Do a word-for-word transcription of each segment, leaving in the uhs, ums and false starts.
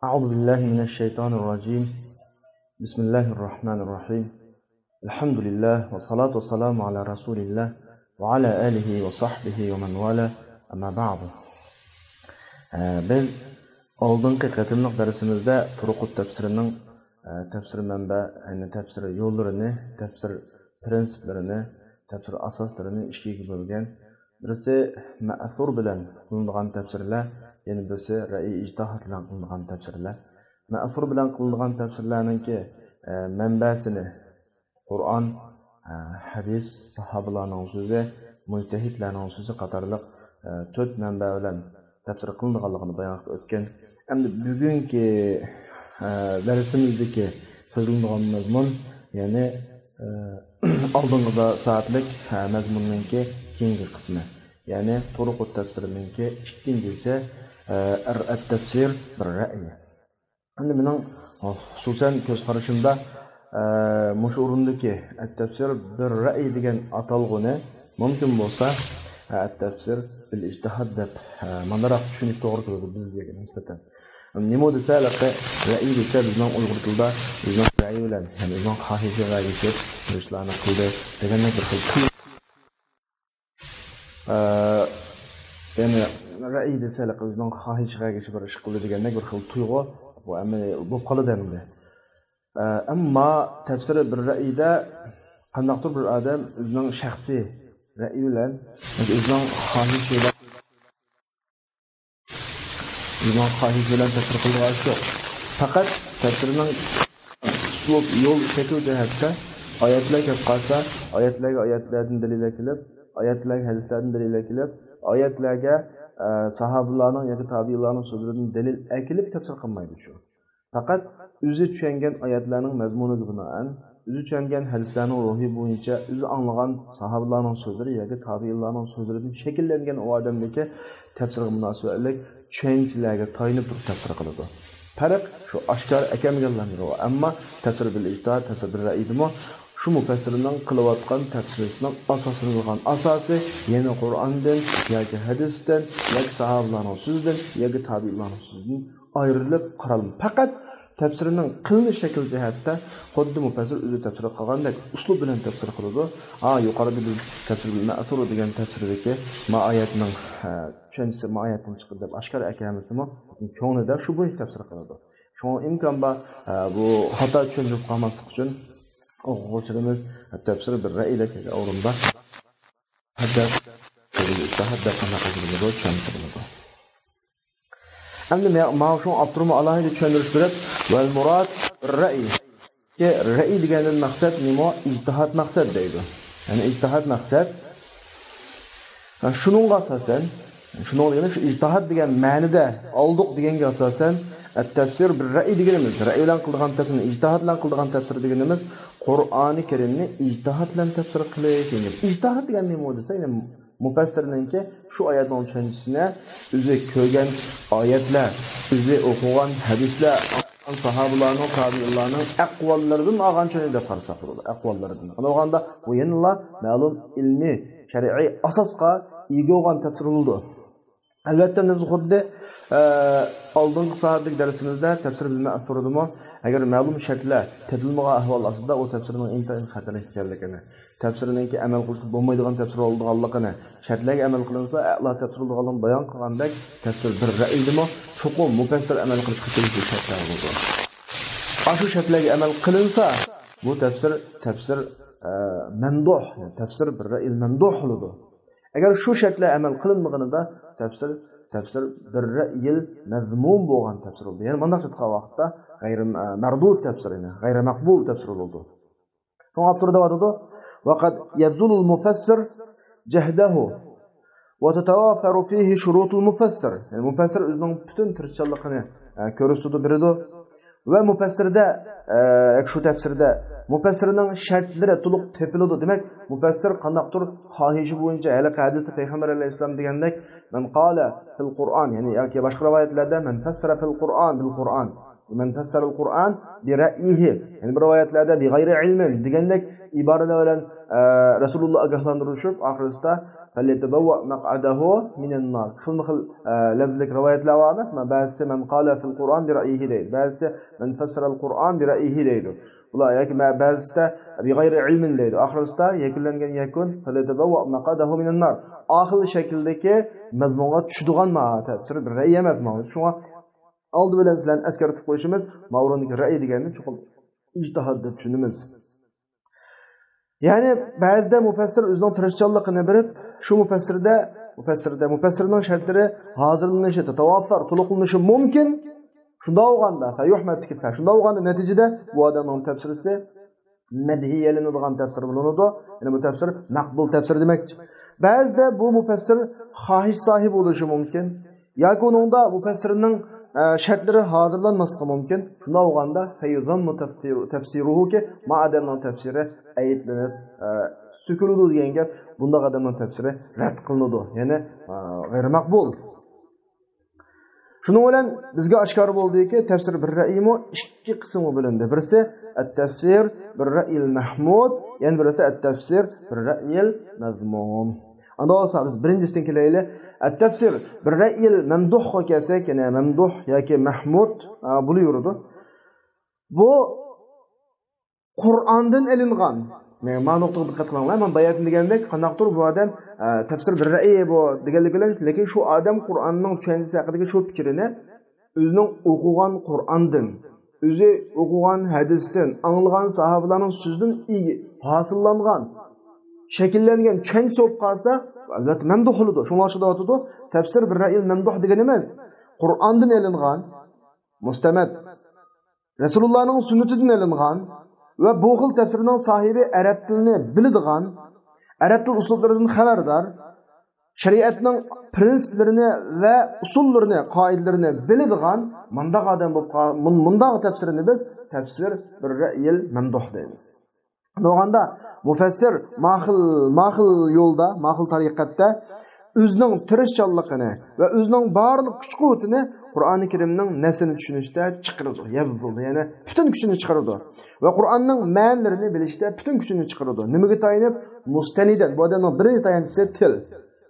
أعوذ بالله من الشيطان الرجيم. بسم الله الرحمن الرحيم. الحمد لله والصلاة والسلام على رسول الله وعلى آله وصحبه ومن والاه. أما بعد. ئە، بىز ئالدىنقى قېتىملىق دەرسىمىزدە تۇرۇقۇت تەپسىرىنىڭ، ئە، تەپسىر مەنبە، يەنى تەپسىر يوللىرىنى، تەپسىر پىرىنسىپلىرىنى، تەپسىر ئاساسلىرىنى ئىككىگە بۆلگەن. بىرسى مەئسۇر بىلەن قىلىنىدىغان تەپسىرلەر، يەنە بىرسى رەئىي ئىجتىھاد بىلەن قىلىنىدىغان تەپسىرلەر. مەئسۇر بىلەن قىلىنىدىغان تەپسىرلەرنىڭكى، ئە، مەنبەسىنى قۇرئان، ئە، ھەدىس، ساھابىلارنىڭ سۆزى، مۇجتەھىدلەرنىڭ سۆزى قاتارلىق، ئە، تۆت مەنبە بىلەن تەپسىر قىلىنىدىغانلىقىنى بايان قىلىپ ئۆتكەن. ئەمدى بۈگۈنكى، ئە، دەرسىمىزدىكى سۆزلىنىدىغان مەزمۇن، يەنى، ئە، ئالدىنقى سائەتلىك، ئە، مەزمۇننىڭكى كېيىنكى قىسمى. يەنى تۇرۇقۇت تەپسىرىنىڭكى ئىككىنچىسى، ئە، ئەر-، ئەت-تەپسىر بىر رەئي. ئەمدى مېنىڭ خۇسۇسەن كۆز قارىشىمدا، ئە، مۇشۇ ئورۇندىكى ئەت-تەپسىر بىر رەئي دېگەن ئاتالغۇنى مۇمكىن بولسا، ئە، ئەت-تەپسىر بىل ئىجتىھاد دەپ، ئە، مانىراق چۈشىنىش توغرا كېلىدۇ بىزگە نىسبەتەن. نېمە دېسە، ھېلىقى رەئي دېسە، بىزنىڭ ئۇيغۇر تىلىدا ئۆزىنىڭ رەئيى بىلەن، يەنى ئۆزىنىڭ خاھىشىغا ئەگىشىپ بىر ئىشلارنى قىلدى دېگەندەك بىر خىل تۇيغۇ. ئە، يەنى رەئيى دېسە، ھېلىقى ئۆزىنىڭ خاھىشىغا ئەگىشىپ بىر ئىش قىلدى دېگەندەك بىر خىل تۇيغۇ. بۇ ئەمەلىي بولۇپ قالىدۇ ئەمدى. ئە، ئەمما تەپسىرى بىر رەئيىدە قانداقتۇر بىر ئادەم ئۆزىنىڭ شەخسىي رەئيى بىلەن ياكى ئۆزىنىڭ خاھىشى بىلەن ئۆزىنىڭ خاھىشى بىلەن تەپسىر قىلىدىغان ئىش يوق. پەقەت تەپسىرنىڭ ئۇسلۇب، يول، شەكىل جەھەتتە ئايەتلەر كەپ قالسا، ئايەتلەرگە ئايەتلەردىن دەلىل ئەكېلىپ، ئايەتلەرگە ھەدىسلەردىن دەلىل ئەكېلىپ، ئايەتلەرگە، ئە، ساھابىلارنىڭ ياكى تابىئىنلارنىڭ سۆزلىرىدىن دەلىل ئەكېلىپ تەپسىر قىلمايدۇ شۇ. پەقەت ئۆزى چۈشەنگەن ئايەتلەرنىڭ مەزمۇنىغا بىنائەن، ئۆزى چۈشەنگەن ھەدىسلەرنىڭ روھى بويىچە، ئۆزى ئاڭلىغان ساھابىلارنىڭ سۆزلىرى ياكى تابىئىنلارنىڭ سۆزلىرىدىن شەكىللەنگەن ئۇ ئادەمدىكى تەپسىرگە مۇناسىۋەتلىك چۈشەنچىلەرگە تايىنىپ تۇرۇپ تەپسىر قىلىدۇ. پەرق شۇ ئاشكارا ئەكەلمىگەنلەرنىدۇر ئۇ. ئەمما تەپسىر بىل ئىجتىھاد، تەپسىر بىل رەئيدىمۇ شۇ مۇپەسسىرنىڭ قىلىۋاتقان تەپسىرىنىڭ ئاساسلىنىدىغان ئاساسى يەنە قۇرئاندىن ياكى ھەدىستىن ياكى ساھابىلارنىڭ سۆزىدىن ياكى تابىئىنلارنىڭ سۆزىدىن ئايرىلىپ قارالمايدۇ. پەقەت تەپسىرىنىڭ قىلىنىش شەكلى جەھەتتە خۇددى مۇپەسسىر ئۆزى تەپسىر قىلغاندەك ئۇسلۇب بىلەن تەپسىر قىلىدۇ. ھا، يۇقىرىدا بىز تەپسىر بىل مەئسۇر دېگەن تەپسىردىكى ما ئايەتنىڭ، ھە، چۈشەنچىسى ما ئايەتتىن چىقتى دەپ ئاشكارا ئەكەلمىسىمۇ، كۆڭلىدە شۇ بويىچە تەپسىر قىلىدۇ. شۇڭا ئىمكان بار، ھە، بۇ خاتا چۈشەندۈرۈپ قالماسلىق ئۈچۈن ئوقۇغۇچىلىرىمىز تەپسىر بىر رەئيدەك ئورۇندا ھەدەپ، ئىجتىھاد دەپ قانداق ئۆزگىرىدۇ، چۈشەنسە بولىدۇ. ئەمدى مە-، ماۋۇ شۇ ئاپتورمۇ ئالاھىدە چۈشەندۈرۈش بېرىپ، ۋەل مۇراد رەئي. رەئي دېگەندىن مەقسەت نېمە؟ ئىجتىھاد مەقسەت دەيدۇ. يەنى ئىجتىھاد مەقسەت. ھە، شۇنىڭغا ئاساسەن، شۇنىڭ دېگىنى شۇ ئىجتىھاد دېگەن مەنىدە ئالدۇق دېگەنگە ئاساسەن، ئەت-تەپسىر بىر رەئي دېگىنىمىز، رەئي بىلەن قىلىدىغان تەپسىر، ئىجتىھاد بىلەن قىلىدىغان تەپسىر دېگىنىمىز قۇرئانى كەرىمنى ئىجتىھاد بىلەن تەپسىر قىلىش دېگەن گەپ. ئىجتىھاد دېگەن نېمە دېسە، يەنى مۇپەسسىرنىڭكى شۇ ئايەتنىڭ چۈشەنچىسىنى ئۆزى كۆرگەن ئايەتلەر، ئۆزى ئوقۇغان ھەدىسلەر، ساھابىلارنىڭ، تابىئىنلارنىڭ ئەقۋاللىرىدىن ئالغان چۈشەنچە دەپ قارىساق بولىدۇ. ئەقۋاللىرىدىن. ئۇنداق بولغاندا بۇ يەنىلا مەلۇم ئىلمىي، شەرئىي ئاساسقا ئىگە بولغان تەپسىر بولىدۇ. ئەلۋەتتە، بىز خۇددى، ئە، ئالدىنقى سائەتلىك دەرسىمىزدە تەپسىر بىل مەئسۇردىمۇ، ئەگەر مەلۇم شەرتلەر تېپىلمىغان ئەھۋال ئاستىدا، ئۇ تەپسىرنىڭ ئىنتايىن خەتەرلىك ئىكەنلىكىنى، تەپسىرنىڭكى ئەمەل قىلىشقا بولمايدىغان تەپسىر بولىدىغانلىقىنى، شەرتلەرگە ئەمەل قىلىنسا، ئەلا تەپسىر بولىدىغانلىقىنى بايان قىلغاندەك، تەپسىر بىر رەئىدىمۇ چوقۇم مۇپەسسىر ئەمەل قىلىشقا تېگىشلىك شەرتلەر بولىدۇ. ئاشۇ شەرتلەرگە ئەمەل قىلىنسا، بۇ تەپسىر، تەپسىر، ئە، مەمدۇھ، تەپسىر بىر رەئىل مەمدۇھ بولىدۇ. ئەگەر شۇ شەرتلەر ئەمەل قىلىنمىغىنىدا، تەپسىر، تەپسىر بىر رەئىل مەزمۇم بولغان تەپسىر بولىدۇ. يەنى مۇنداق تۇتقان ۋاقىتتا غەيرى، ئە، مەردۇد تەپسىر، يەنى غەيرى مەقبۇل تەپسىر بولىدۇ. شۇڭا ئاپتور دەۋاتىدۇ، «وقد يبذل المفسر جهده وتتوافر فيه شروط المفسر.» يەنى مۇپەسسىر ئۆزىنىڭ پۈتۈن تىرىشچانلىقىنى، ئە، كۆرسىتىدۇ، بېرىدۇ. ۋە مۇپەسسىردە، ئە، شۇ تەپسىردە مۇپەسسىرنىڭ شەرتلىرى تولۇق تېپىلىدۇ. دېمەك، مۇپەسسىر قانداقتۇر خاھىشى بويىچە، ھېلىقى ھەدىستە پەيغەمبەر ئەلەيھىسسالام دېگەندەك، «من قال في القرآن»، يەنى ياكى باشقا رىۋايەتلەردە، «من فسر في القرآن بالقرآن». مَنْ فَسَّرَ الْقُرْآنَ بِرَأْيِهِ. يەنە بىر رىۋايەتلەردە بِغَيْرِ عِلْمٍ دېگەندەك ئىبارىلەر بىلەن، ئە، رەسۇلۇللا ئاگاھلاندۇرۇشۇپ، ئاخىرىسىدا فَلْيَتَبَوَّأْ مَقْعَدَهُ مِنَ النَّارِ. خىلمۇ خىل، ئە، لەۋزلىك رىۋايەتلەر بار ئەمەسمۇ؟ بەزىسى مَنْ قَالَ فِي الْقُرْآنِ بِرَأْيِهِ دەيدۇ، بەزىسى مَنْ فَسَّرَ الْقُرْآنَ بِرَأْيِهِ دەيدۇ. بۇلار ياكى بە-، بەزىسىدە بىغەيرى ئىلمىن دەيدۇ. ئاخىرىسىدا يەكۈنلەنگەن يەكۈن، فَلْيَتَبَوَّأْ مَقْعَدَهُ مِنَ النَّارِ. ئاخىرقى شەكىلدىكى مەزمۇنغا چۈشىدىغان ما تەپسىر بىر رەئىي ئەمەس ماۋۇ. شۇڭا ئالدى بىلەن سىلەرنى ئەسكەرتىپ قويۇشىمىز، ماۋۇ ئورۇندىكى رەئىي دېگەننى چوقۇم ئىجتىھاد دەپ چۈشىنىمىز. يەنى بەزىدە مۇپەسسىر ئۆزىنىڭ تىرىشچانلىقىنى بېرىپ، شۇ مۇپەسسىردە، مۇپەسسىردە، مۇپەسسىرنىڭ شەرتلىرى ھازىرلىنىشى، تاتەۋەپپەر، تولۇقلىنىشى مۇمكىن. شۇنداق بولغاندا، فَيُحْمَدُ، شۇنداق بولغاندا نەتىجىدە بۇ ئادەمنىڭ تەپسىرىسى مەدھىيەلىنىدىغان تەپسىر بولۇنىدۇ. يەنى بۇ تەپسىر مەقبۇل تەپسىر دېمەكچى. بەزىدە بۇ مۇپەسسىر خاھىش ساھىبى بولۇشى مۇمكىن. ياكى ئۇنىڭدا مۇپەسسىرنىڭ، ئە، شەرتلىرى ھازىرلانماسلىقى مۇمكىن. شۇنداق بولغاندا فَيُذَمُّ تَفْسِيرُ-، تَفْسِيرُهُ، كى، ما ئادەمنىڭ تەپسىرى ئەيىبلىنىپ، ئە، سۆكۈلىدۇ دېگەن گەپ. بۇنداق ئادەمنىڭ تەپسىرى رەت قىلىنىدۇ، يەنى، ئە، غەيرىي مەقبۇل. شۇنىڭ بىلەن بىزگە ئاشكارا بولدىكى، تەپسىر بىر رەئىيمۇ ئىككى قىسىمغا بۆلۈندى. بىرسى ئەت-تەفسىر بىر رەئىيل مەھمۇد، يەنە بىرسى ئەت-تەفسىر بىر رەئىيل مەزمۇم. ئاندىن بولسا بىز بىرىنچىسىدىن كېلەيلى. ئەت-تەفسىر بىر رەئىيل مەمدۇھقا كەلسەك، يەنى مەمدۇھ ياكى مەھمۇد، ئا، بولۇۋېرىدۇ. بۇ قۇرئاندىن ئېلىنغان. مانا نۇقتىغا دىققەت قىلىڭلار. مەن باياتىن دېگەندەك، قانداقتۇر بۇ ئادەم، ئە، تەپسىر بىر رەئىي بۇ دېگەنلىكى بىلەن، لېكىن شۇ ئادەم قۇرئاننىڭ چۈشەنچىسى ھەققىدىكى شۇ پىكرىنى ئۆزىنىڭ ئوقۇغان قۇرئاندىن، ئۆزى ئوقۇغان ھەدىستىن، ئاڭلىغان ساھابىلەرنىڭ سۆزىدىن ئىگە-، ھاسىللانغان، شەكىللەنگەن چۈشەنچىسى بولۇپ قالسا، ئەلۋەتتە مەمدۇھ بولىدۇ. شۇڭلاشقا دەۋاتىدۇ، تەپسىر بىر رەئىيل مەمدۇھ دېگىنى ئەمەس. قۇرئاندىن ئېلىنغان، مۇستەمەد. رەسۇلۇللانىڭ سۈننىتىدىن ئېلىنغان ۋە بۇ خىل تەپسىرنىڭ ساھىبى ئەرەب تىلىنى بىلىدىغان، ئەرەب تىل ئۇسلۇبلىرىدىن خەۋەردار، شەرىئەتنىڭ پىرىنسىپلىرىنى ۋە ئۇسۇللىرىنى، قائىدىلىرىنى بىلىدىغان مۇنداق ئادەم بولۇپ قال-، مۇن-، مۇنداق تەپسىرنى بىز تەپسىر بىر رەئىل مەمدۇھ دەيمىز. شۇنداقتا مۇپەسسىر ماخىل، ماخىل يولدا، ماخىل تەرىقەتتە ئۆزىنىڭ تىرىشچانلىقىنى ۋە ئۆزىنىڭ بارلىق كۈچ-قۇۋۋىتىنى قۇرئانى كەرىمنىڭ نەسلىنى چۈشىنىشتە چىقىرىدۇ، يەبذۇلدۇ، يەنى پۈتۈن كۈچىنى چىقىرىدۇ. ۋە قۇرئاننىڭ مەنىلىرىنى بىلىشتە پۈتۈن كۈچىنى چىقىرىدۇ. نېمىگە تايىنىپ؟ مۇستەنىدەن، بۇ ئادەمنىڭ بىرىنچى تايانچىسى تىل.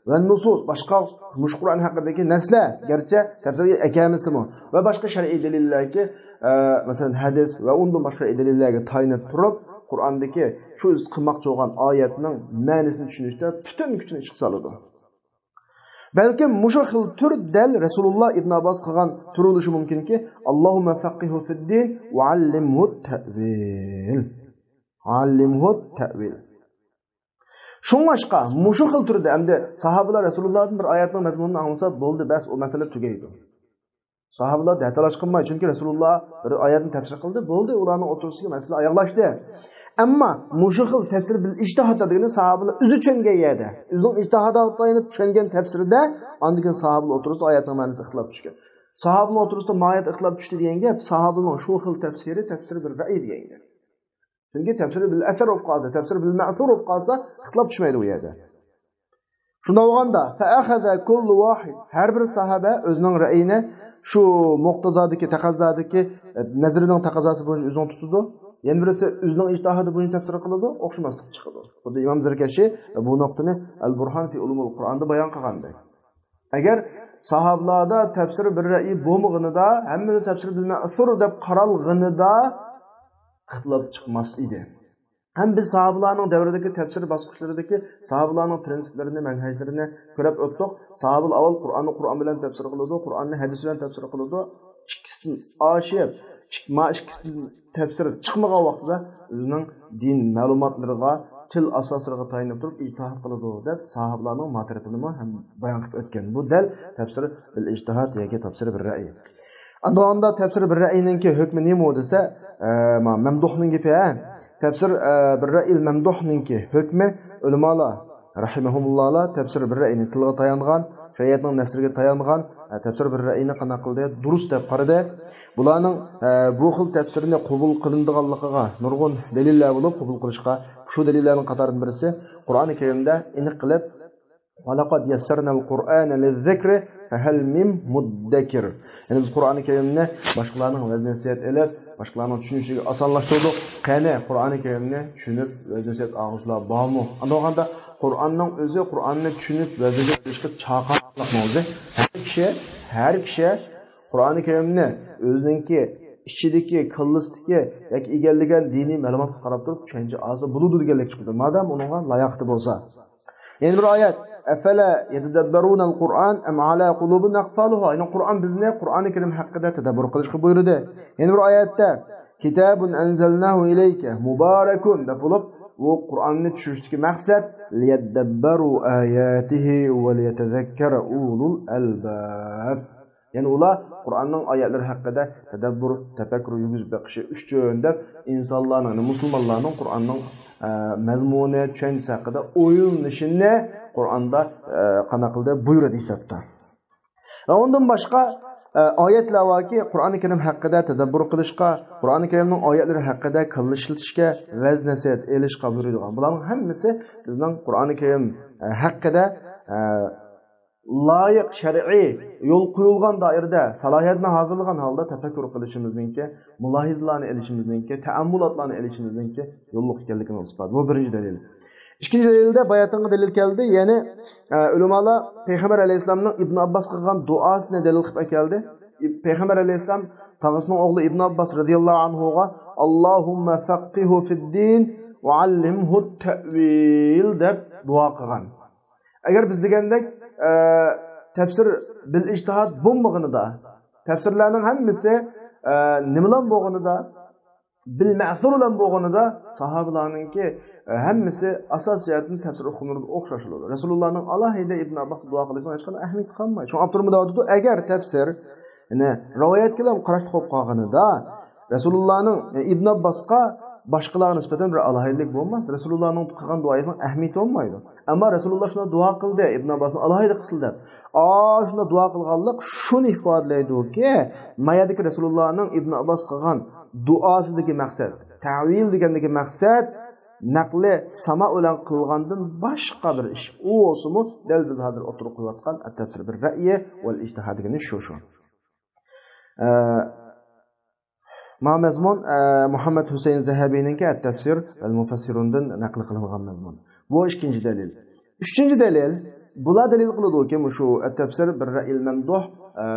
ۋە نۇسۇس، باشقا مۇشۇ قۇرئان ھەققىدىكى نەسلەر، گەرچە تەپسىرگە ئەكەلمىسىمۇ، ۋە باشقا شەرئىي دەلىللەرگە، ئە، مەسىلەن، ھەدىس ۋە ئۇندىن باشقا شەرئىي دەلىللەرگە تايىنىپ تۇرۇپ، قۇرئاندىكى شۇ ئۆزى قىلماقچى بولغان ئايەتنىڭ مەنىسىنى چۈشىنىشتە پۈتۈن كۈچىنى ئىشقا سالىدۇ. بەلكىم مۇشۇ خىل تۈر دەل رەسۇلۇللا ئىبن ئابباس قىلغان تۈر بولۇشى مۇمكىنكى، «اللهم فقهه في الدين وعلمه التأويل». «علمه التأويل». شۇڭلاشقا، مۇشۇ خىل تۈردە ئەمدى ساھابىلار رەسۇلۇللادىن بىر ئايەتنىڭ مەزمۇنىنى ئاڭلىسا بولدى، بەس، ئۇ مەسىلە تۈگەيدۇ. ساھابىلار دەتالاش قىلماي، چۈنكى رەسۇلۇللا بىر ئايەتنى تەپسىر قىلدى، بولدى، ئۇلارنىڭ ئوتتۇرىسىدىكى مەسىلە ئاياغلاشتى. ئەمما مۇشۇ خىل تەپسىر بىل ئىجتىھاد دېگىنى ساھابىلار ئۆزى چۈشەنگەن يەردە، ئۆزىنىڭ ئىجتىھادىغا تايىنىپ چۈشەنگەن تەپسىردە، ئاندىن كېيىن ساھابىلار ئوتتۇرىسىدا ئايەتنىڭ مەنىسى ئىختىلاپ چۈشكەن. ساھابىلار ئوتتۇرىسىدا ماھىيەت ئىختىلاپ چۈشتى دېگەن گەپ، ساھابىلارنىڭ شۇ خىل تەپسىرى تەپسىر بىل رەئي دېگەن گەپ. چۈنكى تەپسىر بىل ئەسەر بولۇپ قالسا، تەپسىر بىل مەسۇر بولۇپ قالسا، ئىختىلاپ چۈشمەيدۇ ئۇ يەردە. شۇنداق بولغاندا، فَأَخَذَ كُلُّ وَاحِدٍ، ھەر بىر ساھابە ئۆزىنىڭ رەئىيىنى شۇ مۇقتىزادىكى، تەقەززادىكى، ئە، نەزىرىنىڭ تەقەززاسى بويىچە ئۆزىنىڭ تۇتىدۇ. يەنە بىرسى ئۆزىنىڭ ئىجتىھادى بويىچە تەپسىر قىلىدۇ، ئوخشىماسلىق چىقىدۇ. خۇددى ئىمام زەركەشى بۇ نۇقتىنى ئەل بۇرھان فى ئۇلۇمۇل قۇرئاندا بايان قىلغاندەك. ئەگەر ساھابىلاردا تەپسىر بىر رەئىي بولمىغىنىدا، ھەممىنى تەپسىر بىل مەسۇر دەپ قارالغىنىدا ئىختىلاپ چىقماس ئىدى. ھەم بىز ساھابىلارنىڭ دەۋرىدىكى تەپسىر باسقۇچلىرىدىكى ساھابىلارنىڭ پىرىنسىپلىرىنى، مەنھەجلىرىنى كۆرۈپ ئۆتتۇق. ساھابىلار ئاۋۋال قۇرئاننى قۇرئان بىلەن تەپسىر قىلىدۇ، قۇرئاننى ھەدىس بىلەن تەپسىر قىلىدۇ. ئىككىسىدىن ئاشىپ، ئىك-، ما ئىككىسىدىن تەپسىر چىقمىغان ۋاقتىدا ئۆزىنىڭ دىن مەلۇماتلىرىغا، تىل ئاساسلىرىغا تايىنىپ تۇرۇپ ئىجتىھاد قىلىدۇ، دەپ ساھابىلارنىڭ ما تەرىپىنىمۇ ھەم بايان قىلىپ ئۆتكەن. بۇ دەل تەپسىر بىل ئىجتىھاد ياكى تەپسىر بىر رەئي. ئەمدى ئۇندا تەپسىر بىر رەئىنىڭكى ھۆكمى نېمە دېسە، ئە، ما-، مەمدۇھنىڭ گېپى، ھە؟ تەپسىر، ئە، بىر رەئىل مەمدۇھنىڭكى ھۆكمى، ئۆلىمالار رەھىمەھۇمۇللاھلار تەپسىر بىر رەئىنى تىلغا تايانغان، شەرىئەتنىڭ نەسلىگە تايانغان، ئە، تەپسىر بىر رەئىنى قانداق قىلدى؟ دۇرۇس دەپ قارىدى. بۇلارنىڭ، ئە، بۇ خىل تەپسىرنى قوبۇل قىلىنىدىغانلىقىغا نۇرغۇن دەلىللەر بولۇپ، قوبۇل قىلىشقا شۇ دەلىللەرنىڭ قاتارىدىن بىرسى، قۇرئانى كەرىمدە ئېنىق قىلىپ، وَلَقَدْ يَسَّرْنَا الْقُرْآنَ لِلذِّكْرِ فهل من مدكر. يەنى بىز قۇرئانى كەرىمنى باشقىلارنىڭ ۋەز نەسىھەت ئېلىپ، باشقىلارنىڭ چۈشىنىشىگە ئاسانلاشتۇردۇق. قېنى، قۇرئانى كەرىمنى چۈشىنىپ ۋەز نەسىھەت ئالغۇچىلار بارمۇ؟ ئاندىن قالغاندا، قۇرئاننىڭ ئۆزى، قۇرئاننى چۈشىنىپ ۋەز نەسىھەت قىلىشقا چاقىرىقنىڭ ئۆزى. ھەر كىشى، ھەر كىشى قۇرئانى كەرىمنى ئۆزىنىڭكى ئىچىدىكى، كاللىسىدىكى ياكى ئىگىلىگەن دىنىي مەلۇماتقا قاراپ تۇرۇپ چۈشەنچە ئالسا بولىدۇ دېگەنلىك چىقىدۇ، مادام ئۇنىڭغا لاياقىتى بولسا. يەنە بىر ئايەت، أفلا يتدبرون القرآن أم على قلوب أقفالها. يەنى قۇرئان بىزنى قۇرئانى كەرىم ھەققىدە تەدەببۇر قىلىشقا بۇيرۇدى. يەنە بىر ئايەتتە، كتاب أنزلناه إليك مبارك دەپ بولۇپ، بۇ قۇرئاننى چۈشۈرۈشتىكى مەقسەت، ليدبروا آياته وليتذكر أولو الألباب. يەنى ئۇلار قۇرئاننىڭ ئايەتلىرى ھەققىدە تەدەببۇر، تەپەككۇر يۈرگۈزۈپ بېقىشى ئۈچۈن دەپ، ئىنسانلارنىڭ، يەنى مۇسۇلمانلارنىڭ قۇرئاننىڭ، ئە، مەزمۇنى، چۈشەنچىسى ھەققىدە ئويلىنىشىنى قۇرئاندا، ئە، قانداق قىلدى؟ بۇيرۇدى ھېسابتا. ۋە ئۇندىن باشقا، ئە، ئايەتلەر باركى، قۇرئانى كەرىم ھەققىدە تەدەببۇر قىلىشقا، قۇرئانى كەرىمنىڭ ئايەتلىرى ھەققىدە كاللا ئىشلىتىشكە، ۋەز نەسىھەت ئېلىشقا بۇيرۇيدىغان. بۇلارنىڭ ھەممىسى بىزنىڭ قۇرئانى كەرىم، ئە، ھەققىدە، ئە، لايىق شەرئىي يول قويۇلغان دائىرىدە سالاھىيەتنى ھازىرلىغان ھالدا تەپەككۇر قىلىشىمىزنىڭكى، مۇلاھىزىلارنى ئېلىشىمىزنىڭكى، تەئەممۇلاتلارنى ئېلىشىمىزنىڭكى يوللۇق ئىكەنلىكىنىڭ ئىسپاتى. بۇ بىرىنچى دەلىل. ئىككىنچى دەلىلدە باياتىنقى دەلىل كەلدى. يەنى، ئە، ئۆلىمالار پەيغەمبەر ئەلەيھىسسالامنىڭ ئىبن ئابباسقا قىلغان دۇئاسىنى دەلىل قىلىپ ئەكەلدى. ئىب-، پەيغەمبەر ئەلەيھىسسالام تاغىسىنىڭ ئوغلى ئىبن ئابباس رەزىياللاھۇ ئەنھۇغا، اللهم فقهه في الدين وعلمه التأويل دەپ دۇئا قىلغان. ئەگەر بىز دېگەندەك، ئە، تەپسىر بىل ئىجتىھاد بولمىغىنىدا، تەپسىرلەرنىڭ ھەممىسى، ئە، نېمىلام بولغىنىدا، بىل مەسۇرلام بولغىنىدا، ساھابىلارنىڭكى، ئە، ھەممىسى ئاساسىي جەھەتتىن تەپسىر ئۇقۇملىرىدا ئوخشاش بولىدۇ. رەسۇلۇللانىڭ ئالاھىدە ئىبن ئابباسقا دۇئا قىلىشىنىڭ ھېچقانداق ئەھمىيىتى قالمايدۇ. شۇڭا ئاپتور مۇنداق دەيدۇ، ئەگەر تەپسىر، يەنى رىۋايەتكىلا قاراشلىق بولۇپ قالغىنىدا، رەسۇلۇللانىڭ، ئە، ئىبن ئابباسقا باشقىلارغا نىسبەتەن بىر ئالاھىدىلىك بولماس. رەسۇلۇللانىڭ قىلغان دۇئايىنىڭ ئەھمىيىتى بولمايدۇ. ئەمما رەسۇلۇللا شۇنداق دۇئا قىلدى، ئىبن ئابباسنى ئالاھىدە قىلسىلا دەپ. ئا، شۇنداق دۇئا قىلغانلىق شۇنى ئىپادىلەيدۇكى، ما يەردىكى رەسۇلۇللانىڭ ئىبن ئابباس قىلغان دۇئاسىدىكى مەقسەت، تەۋىل دېگەندىكى مەقسەت، نەقلى ساما بىلەن قىلغاندىن باشقا بىر ئىش. ئۇ بولسىمۇ دەل بىز ھازىر ئوتتۇرىغا قويۇۋاتقان ئەت-تەپسىر بىر رەئيى ۋەل ئىجتىھاد دېگىنى شۇ، شۇ. ئە، ما مەزمۇن، ئە، مۇھەممەد ھۈسەيىن زەھەبىنىڭكى ئەت-تەفسىر ۋەل مۇفەسسىرۇندىن نەقىل قىلىنغان مەزمۇن. بۇ ئىككىنچى دەلىل. ئۈچىنچى دەلىل، بۇلار دەلىل قىلىدۇكى، مۇشۇ ئەت-تەفسىر بىر رەئيىل مەمدۇھ، ئە،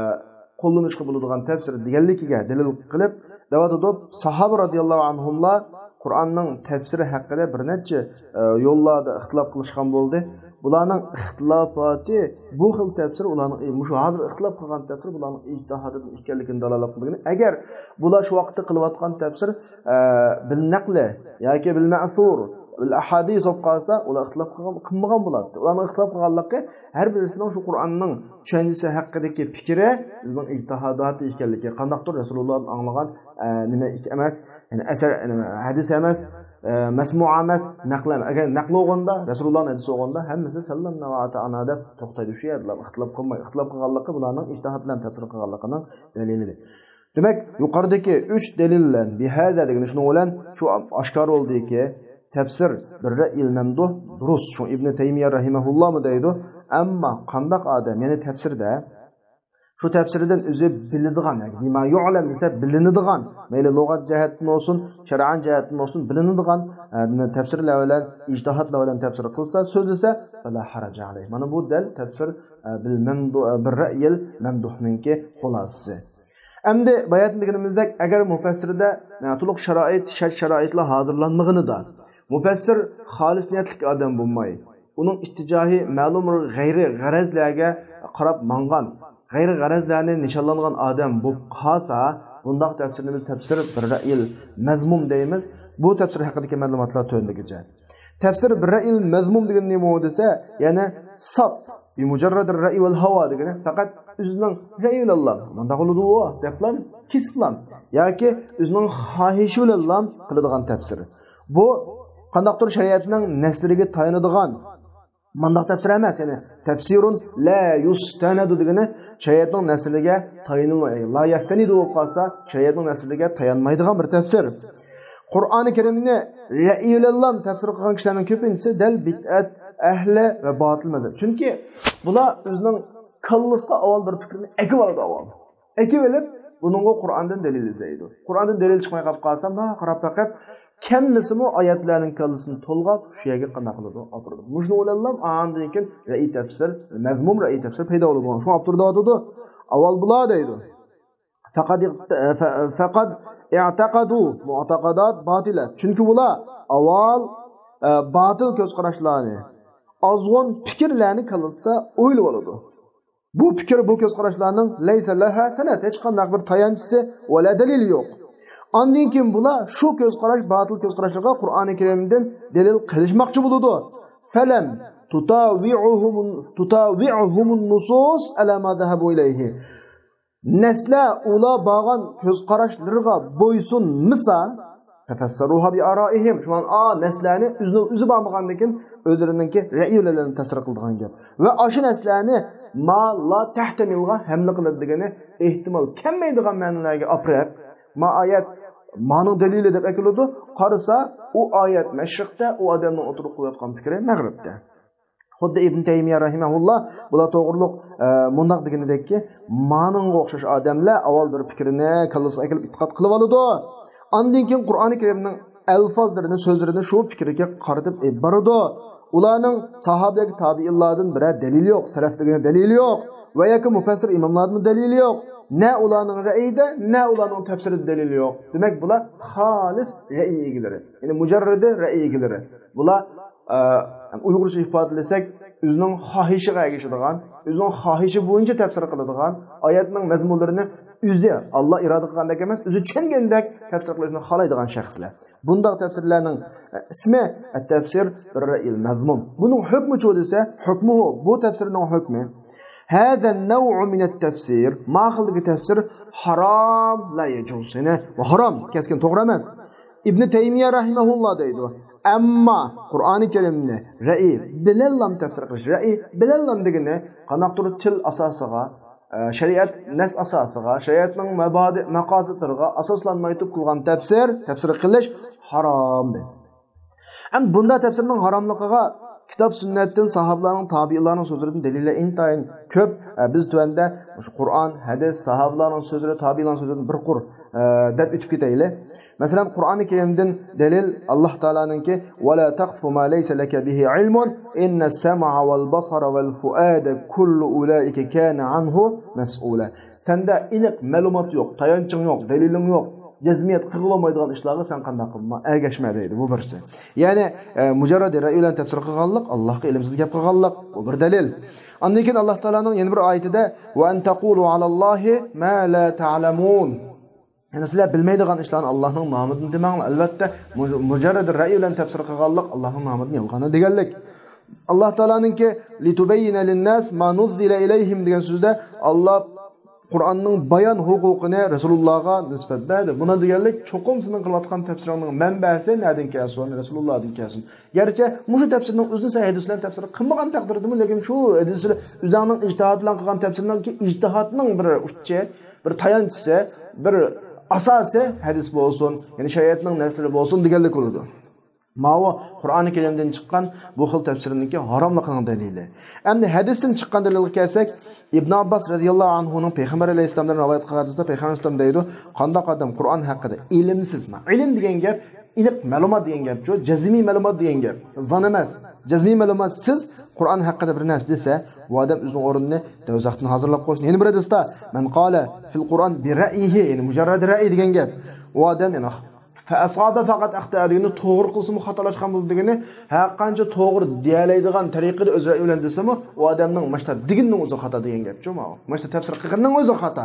قوللىنىشقا بولىدىغان تەپسىر دېگەنلىكىگە دەلىل قىلىپ، دەۋاتىدۇ، ساھابە رازىياللاھۇ ئەنھۇملار قۇرئاننىڭ تەپسىرى ھەققىدە بىر نەچچە، ئە، يوللاردا ئىختىلاپ قىلىشقان بولدى. بۇلارنىڭ ئىختىلاپاتى، بۇ خىل تەپسىر ئۇلارنىڭ، ئى، مۇشۇ ھازىر ئىختىلاپ قىلغان تەپسىر بۇلارنىڭ ئىجتىھادىدىن ئىكەنلىكىنى دالالەت قىلىدىكەن. ئەگەر بۇلار شۇ ۋاقىتتا قىلىۋاتقان تەپسىر، ئە، بىل نەقلى ياكى بىل مەسۇر، بىل ئەھادىس بولۇپ قالسا، ئۇلار ئىختىلاپ قىلغان، قىلمىغان بولاتتى. ئۇلارنىڭ ئىختىلاپ قىلغانلىقى ھەر بىرسىنىڭ شۇ قۇرئاننىڭ چۈشەنچىسى ھەققىدىكى پىكرى بىزنىڭ ئىجتىھاداتى ئىكەنلىكى، قانداقتۇر رەسۇلۇللادىن ئاڭلىغان، ئە، نېمە ئىك-، ئەمەس، يەنى ئەسەر، نېمە، ھەدىس ئەمەس، ئە، مەسمۇئا ئەمەس، نەقلى ئەمەس. ئەگەر نەقلى بولغاندا، رەسۇلۇللانىڭ ھەدىسى بولغاندا، ھەممىسى سەللەمنا ۋە ئاتائانا دەپ توختايدۇ. شۇ يەردىلا ئىختىلاپ قىلماي، ئىختىلاپ قىلغانلىقى بۇلارنىڭ ئىجتىھاد بىلەن تەپسىر قىلغانلىقىنىڭ دەلىلى. دېمەك، يۇقىرىدىكى ئۈچ دەلىل بىلەن، بىھازا دېگىنى شۇنىڭ بىلەن شۇ ئاشكارا بولدىكى، تەپسىر بىر رەئيىل مەمدۇھ دۇرۇس. شۇ ئىبنى تەيمىيە رەھىمەھۇللاھمۇ دەيدۇ. ئەمما قانداق ئادەم، يەنى تەپسىردە شۇ تەپسىردىن ئۆزى بىلىدىغان، ياكى بىما يۇئلەم دېسە بىلىنىدىغان، مەيلى لۇغەت جەھەتتىن بولسۇن، شەرئەن جەھەتتىن بولسۇن، بىلىنىدىغان، ئە، تەپسىرلەر بىلەن، ئىجتىھادلار بىلەن تەپسىر قىلسا، سۆزلىسە، فەلا ھەرەجە ئەلەيھ. مانا بۇ دەل تەپسىر، ئە، بىل مەمدۇ-، ئە، بىر رەئيىل مەمدۇھنىڭكى خۇلاسىسى. ئەمدى باياتىن دېگىنىمىزدەك، ئەگەر مۇپەسسىردە، ئە، تولۇق شارائىت، شەرت شارائىتلار ھازىرلانمىغىنىدا، مۇپەسسىر خالىس نىيەتلىك ئادەم بولماي، ئۇنىڭ ئىتتىجاھى مەلۇم بىر غەيرىي غەرەزلەرگە قاراپ ماڭغان، غەيرىي غەرەزلەرنى نىشانلانغان ئادەم بولۇپ قالسا، بۇنداق تەپسىرنى بىز تەپسىر بىر رەئيىل مەزمۇم دەيمىز. بۇ تەپسىر ھەققىدىكى مەلۇماتلار تۆۋەندىكىچە. تەپسىر بىر رەئيىل مەزمۇم دېگىنى نېمە دېسە، يەنى ساپ، بىمۇجەررەد رەئي ۋەل ھاۋا دېگىنى، پەقەت ئۆزىنىڭ رەئيى بىلەنلا، مۇنداق بولىدۇ دەپلا، كېسىپلا ياكى ئۆزىنىڭ خاھىشى بىلەنلا قىلىدىغان تەپسىر. بۇ قانداقتۇر شەرىئەتنىڭ نەسلىرىگە تايىنىدىغان، مانداق تەپسىر ئەمەس، يەنى تەپسىرۇن لا يۇستەنەدۇ دېگىنى شەرىئەتنىڭ نەسلىگە تايىنىلماي، لا يەستەنىدۇ بولۇپ قالسا، شەرىئەتنىڭ نەسلىگە تايانمايدىغان بىر تەپسىر. قۇرئانى كەرىمنى رەئىي بىلەنلا تەپسىر قىلغان كىشىلەرنىڭ كۆپىنچىسى دەل بىدئەت ئەھلى ۋە باتىل مەزھەپ. چۈنكى بۇلار ئۆزىنىڭ كاللىسىغا ئاۋۋال بىر پىكىرنى ئەكىۋالىدۇ ئاۋۋال. ئەكىۋېلىپ، بۇنىڭغا قۇرئاندىن دەلىل ئىزدەيدۇ. قۇرئاندىن دەلىل چىقماي قاپ قالسا، ماڭا قاراپ پەقەت كەلمىسىمۇ ئايەتلەرنىڭ كاللىسىنى تولغاپ، شۇ يەرگە قانداق قىلىدۇ؟ ئاپىرىدۇ. مۇشۇنىڭ بىلەنلا ئاندىن كېيىن رەئىي تەپسىر، مەزمۇم رەئىي تەپسىر پەيدا بولىدۇ. شۇڭا ئاپتور دەۋاتىدۇ، ئاۋۋال بۇلار دەيدۇ. فقد اعت-، ف-، فقد اعتقدوا معتقدات باطلة. چۈنكى ئۇلار ئاۋۋال، ئە، باتىل كۆز قاراشلارنى، ئازغۇن پىكىرلەرنى كاللىسىدا ئويلىۋالىدۇ. بۇ پىكىر، بۇ كۆز قاراشلارنىڭ لەيسە لەھا سەنەد، ھېچقانداق بىر تايانچىسى ۋەلا دەلىلى يوق. ئاندىن كېيىن بۇلار شۇ كۆز قاراش، باتىل كۆز قاراشلىرىغا قۇرئانى كەرىمدىن دەلىل قىلىشماقچى بولىدۇ. فلم تطاوعهم، تطاوعهم النصوص على ما ذهبوا إليه. نەسلەر ئۇلار بارغان كۆز قاراشلىرىغا بويسۇنمىسا، ففسروها بآرائهم. شۇڭا ئا نەسلەرنى ئۆزىنىڭ ئۆزى بارمىغاندىن كېيىن ئۆزلىرىنىڭكى رەئىي بىلەن تەپسىر قىلىدىغان گەپ. ۋە ئاشۇ نەسلەرنى ما لا تەھتەمىلغا ھەملە قىلىدىغىنى ئېھتىمال كەلمەيدىغان مەنىلەرگە ئاپىرىپ، ما ئايەت مانىڭ دەلىلى دەپ ئەكېلىدۇ. قارىسا، ئۇ ئايەت مەشرىقتە ئۇ ئادەمنىڭ ئوتتۇرىغا قويۇۋاتقان پىكرى مەغرىبتە. خۇددى ئىبن تەيمىيە رەھىمەھۇللا بۇلار توغرۇلۇق، ئە، مۇنداق دېگىنىدەككى، مانىڭغا ئوخشاش ئادەملەر ئاۋۋال بىر پىكىرنى كاللىسىغا ئەكېلىپ ئېتىقاد قىلىۋالىدۇ. ئاندىن كېيىن قۇرئانى كەرىمنىڭ ئەلفازلىرىنى، سۆزلىرىنى شۇ پىكىرگە قارىتىپ ئېلىپ بارىدۇ. ئۇلارنىڭ ساھابىلەرگە تابىئىنلاردىن بىرەر دەلىلى يوق، سەلەفلىرىگە دەلىلى يوق. ۋە ياكى مۇپەسسىر ئىماملاردىن دەلىلى يوق. نە ئۇلارنىڭ رەئىيىدە، نە ئۇلارنىڭ تەپسىرىدە دەلىل يوق. دېمەك، بۇلار خالىس رەئىي ئىگىلىرى. يەنى مۇجەررىدى رەئىي ئىگىلىرى. بۇلار، ئە، ئۇيغۇرچە ئىپادىلىسەك، ئۆزىنىڭ خاھىشىغا ئەگىشىدىغان، ئۆزىنىڭ خاھىشى بويىچە تەپسىر قىلىدىغان، ئايەتنىڭ مەزمۇنلىرىنى ئۆزى ئاللا ئىرادە قىلغاندەك ئەمەس، ئۆزى چۈشەنگەندەك تەپسىر قىلىشنى خالايدىغان شەخسلەر. بۇنداق تەپسىرلەرنىڭ، ئە، ئىسمى ئەت-تەپسىر بىر رەئىل مەزمۇم. بۇنىڭ ھۆكمى چۇ دېسە، ھۆكمىھۇ، بۇ تەپسىرنىڭ ھۆكمى. هذا النوع من التفسير، ما خىلدىكى تەپسىر ھارام، لا يجوز، يەنى بۇ ھارام، كەسكىن توغرا ئەمەس. ئىبنى تەيمىيە رەھىمەھۇللا دەيدۇ، ئەمما قۇرئانى كەرىمنى رەئىي بىلەنلا تەپسىر قىلىش، رەئىي بىلەنلا دېگىنى قانداقتۇر تىل ئاساسىغا، ئە، شەرىئەت نەس ئاساسىغا، شەرىئەتنىڭ مەبادىئ مەقاسىدلىرىغا ئاساسلانمايتۇب قىلغان تەپسىر، تەپسىر قىلىش ھارام دەيدۇ. ئەمدى بۇنداق تەپسىرنىڭ ھاراملىقىغا كىتاب سۈننەتتىن، ساھابىلارنىڭ، تابىئىنلارنىڭ سۆزلىرىدىن دەلىللەر ئىنتايىن كۆپ. ئە، بىز تۆۋەندە مۇشۇ قۇرئان، ھەدىس، ساھابىلارنىڭ سۆزلىرى، تابىئىنلارنىڭ سۆزلىرىدىن بىر قۇر، ئە، دەپ ئۆتۈپ كېتەيلى. مەسىلەن، قۇرئانى كەرىمدىن دەلىل ئاللا تائالانىڭكى، ولا تقف ما ليس لك به علم إن السمع والبصر والفؤاد كل أولئك كان عنه مسؤولا. سەندە ئېنىق مەلۇمات يوق، تايانچىڭ يوق، دەلىلىڭ يوق، جەزمىيەت قىلغىلى بولمايدىغان ئىشلارغا سەن قانداق قىلما، ئەگەشمە دەيدۇ. بۇ بىرسى. يەنى، ئە، مۇجەررەدى رەئي بىلەن تەپسىر قىلغانلىق، ئاللاھقا ئىلىمسىز گەپ قىلغانلىق، بۇ بىر دەلىل. ئاندىن كېيىن ئاللا تائالانىڭ يەنە بىر ئايىتىدە، وأن تقولوا على الله ما لا تعلمون. يەنى سىلەر بىلمەيدىغان ئىشلارنى ئاللاھنىڭ نامىدىن دېمەڭلار. ئەلۋەتتە، مۇ-، مۇجەررەدى رەئي بىلەن تەپسىر قىلغانلىق ئاللاھنىڭ نامىدىن يالغاننى دېگەنلىك. ئاللا تائالانىڭكى لتبين للناس ما نزل إليهم دېگەن سۆزدە ئاللا قۇرئاننىڭ بايان ھوقۇقىنى رەسۇلۇللاغا نىسبەت بەردى. بۇنى دېگەنلىك، چوقۇم سېنىڭ قىلىۋاتقان تەپسىرىڭنىڭ مەنبەسى نەدىن كەلسۇن؟ رەسۇلۇللادىن كەلسۇن. گەرچە مۇشۇ تەپسىرنىڭ ئۆزىنى سەن ھەدىس بىلەن تەپسىر قىلمىغان تەقدىردىمۇ، لېكىن شۇ ھەدىس ئۆزۈڭنىڭ ئىجتىھادى بىلەن قىلغان تەپسىرنىڭكى ئىجتىھادنىڭ بىر ئۇچى، بىر تايانچىسى، بىر ئاساسى ھەدىس بولسۇن، يەنى شەرىئەتنىڭ نەسلىرى بولسۇن دېگەنلىك بولىدۇ. ماۋۇ قۇرئانى كەرىمدىن چىققان بۇ خىل تەپسىرنىڭكى ھاراملىقىنىڭ دەلىلى. ئەمدى ھەدىستىن چىققان دەلىلگە كەلسەك، ئىبن ئابباس رەزىياللاھۇ ئەنھۇنىڭ پەيغەمبەر ئەلەيھىسسالامدىن رىۋايەت قىلغان ھەدىستە پەيغەمبەر ئەلەيھىسسالام دەيدۇ، قانداق ئادەم قۇرئان ھەققىدە ئىلىمسىز، ما، ئىلىم دېگەن گەپ ئېنىق مەلۇمات دېگەن گەپچۇ، جەزمىي مەلۇمات دېگەن گەپ، زان ئەمەس، جەزمىي مەلۇماتسىز قۇرئان ھەققىدە بىر نەرسە دېسە، بۇ ئادەم ئۆزىنىڭ ئورنىنى دوزاختىن ھازىرلاپ قويسۇن. يەنە بىر ھەدىستە، من قال في القرآن برأيه، يەنى مۇجەررەد رەئي دېگەن گەپ. ئۇ ئادەم، يەنى فأصاب فقد أخطأ دېگىنى توغرا قىلسىمۇ خاتالاشقان بولىدۇ دېگىنى، ھەر قانچە توغرا دېيەلەيدىغان تەرىقىدە ئۆز رەئيى بىلەن دېسىمۇ، ئۇ ئادەمنىڭ ماشتا دېگىنىنىڭ ئۆزى خاتا دېگەن گەپچۇ ماۋۇ. ماشتا تەپسىر قىلغىنىنىڭ ئۆزى خاتا.